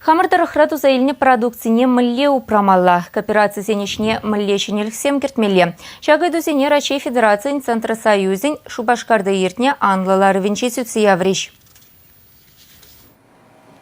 Хамӑр тӑрӑхра туса илнӗ продукцине мӗнле упрамалла, кооперацисен ӗҫне мӗнле ҫӗнӗлӗхсем кӗртмелле? Ҫак ыйтусене Раҫҫей Федерацийӗн Центросоюзӗн Шупашкарта иртнӗ анлӑ ларӑвӗнче сӳтсе яврӗҫ.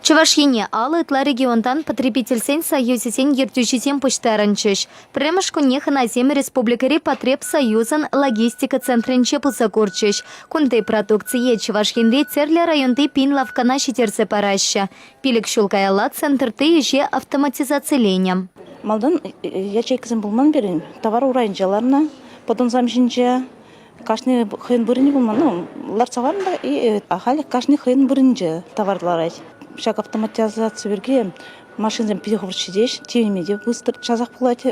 Чӑваш Ене 50 ытла регионтан потребительсен союзӗсен ертӳҫисем пуҫтарӑнчӗҫ. Пӗрремӗш кунне хӑнасем республикӑри потребсоюзӑн логистика центрӗнче пулса курчӗҫ. Кунти продукцие Чӑваш Енри тӗрлӗ районти пин лавккана ҫитерсе параҫҫӗ. Пилӗк ҫул каялла центрти ӗҫе автоматизациленӗ. Малтан ячейкӑсем пулман пирӗн. Тавар урайӗнче ларнӑ, поддонсем ҫинче. Кашни хӑйӗн вырӑнӗ пулман. Ну, лартса ларнӑ та и ахаль кашни хӑйӗн вырӑнӗнче тавар ларать. Ҫак автоматизаци пирки машинсем питӗ хӑвӑрт ҫитеҫ, тиеме те быстро часах пулать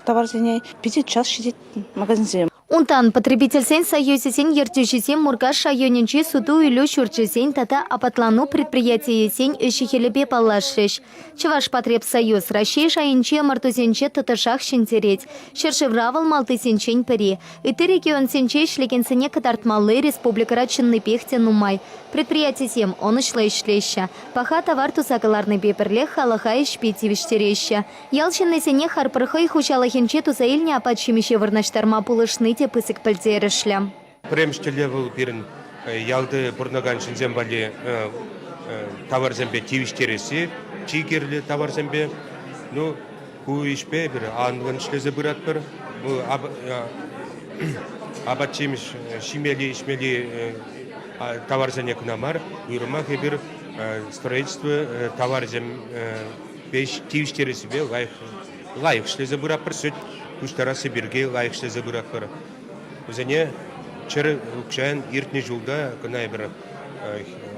таварсене. Питӗ час ҫитет магазинсем. Унтан потребительсен союзӗсен ертӳҫисем Муркаш районӗнчи суту-илӳ ҫурчӗсен тата апатлану предприятийӗсен ӗҫӗ-хӗлӗпе паллашрӗҫ. Чӑвашпотребсоюз Раҫҫей шайӗнчи ӑмӑртусенче тӑтӑшах ҫӗнтерет. Ҫӗршывра вӑл малтисенчен пӗри. Ытти регионсенче ӗҫлекенсене кӑтартмалли республикӑра чӑннипех те нумай. Предприятисем ӑнӑҫлӑ ӗҫлеҫҫӗ. Паха тавар туса кӑларнипе пӗрлех халӑха ӗҫпе тивӗҫтереҫҫӗ. Ял ҫыннисене харпӑр хӑй хуҫалӑхӗнче туса илнӗ апат-ҫимӗҫе вырнаҫтарма пулӑшни те пысӑк пӗлтерӗшлӗ. Пӗрремӗш тӗллев вӑл пирӗн ялти пурӑнакан ҫынсем валли таварсемпе тивӗҫтересси, чи кирлӗ таварсемпе. Ну, ку ӗҫпе эпир анлӑн ӗҫлесе пыратпӑр. Апат-ҫимӗҫ ҫимелли, ӗҫмелли таварсене кӑна мар, уйрӑмах эпир строительство таварӗсем тивӗҫтерессипе лайӑх лайӑх ӗҫлесе пыратпӑр, сӗт пуҫтарасси пирки лайӑх ӗҫлесе пыратпӑр. Вӗсене чӗрӗ укҫан иртнӗ ҫулта кӑна эпир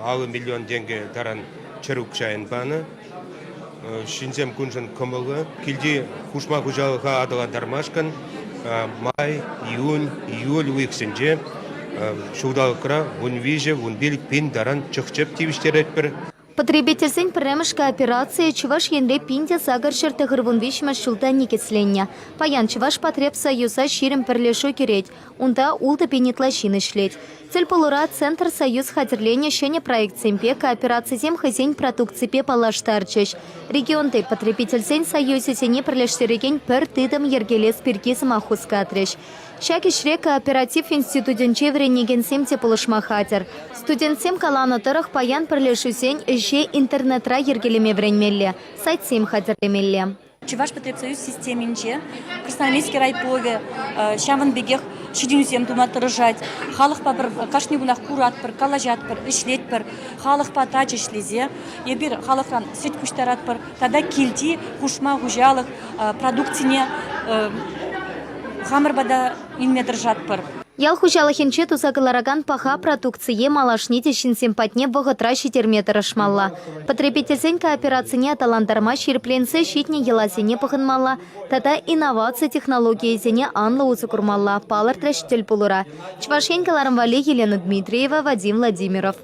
50 миллион тенкӗ таран чӗрӗ укҫан панӑ. Ҫынсем куншӑн кӑмӑллӑ. Килти хушма хуҫалӑха аталантармашкӑн май, июнь, июль уйӑхсенче ҫулталӑкра 13, 15 пин таран чӑх-чӗп тивӗҫтеретпӗр. Потребительсен пӗрремӗш кооперацийӗ Чӑваш Енре 1893-мӗш ҫулта никӗсленнӗ. Паян Чӑвашпотребсоюза 20 пӗрлешӳ кӗрет. Унта 6 пин ытла ҫын ӗҫлет. Тӗлпулура Центрсоюз хатӗрленӗ ҫӗнӗ проектсемпе кооперацисем хӑйсен продукципе паллаштарчӗҫ. Регионти потребительсен союзӗсене пӗрлештерекен пӗр тытӑм йӗркелес пирки сӑмах хускатрӗҫ. Ҫак ӗҫре кооператив институтӗнче вӗренекенсем те пулӑшма хатӗр. Студентсем каланӑ тӑрӑх, паян пӗрлешӳсен ӗҫе интернетра йӗркелеме вӗренмелле, сайтсем хатӗрлемелле. Чӑвашпотребсоюз системинче Красноармейски райповӗ ҫавӑн пекех ҫитӗнӳсем тума тӑрӑшать. Халӑхпа пӗр кашни кунах куратпӑр, калаҫатпӑр, ӗҫлетпӗр. Халӑхпа тачӑ ӗҫлесе эпир халӑхран сӗт пуҫтаратпӑр тата килти хушма хуҫалӑх продукцине хамӑр пата илме тӑрӑшатпӑр. Ял хуҫалӑхӗнче туса кӑларакан паха продукцие малашне те ҫынсем патне вӑхӑтра ҫитерме тӑрӑшмалла. Потребительсен кооперацине аталантарма ҫирӗпленсе ҫитнӗ йӑласене пӑхӑнмалла тата инноваци технологийӗсене анлӑ усӑ курмалла, палӑртрӗҫ тӗл пулура. Чӑваш Ен кӑларӑм валли Елена Дмитриева, Вадим Владимиров.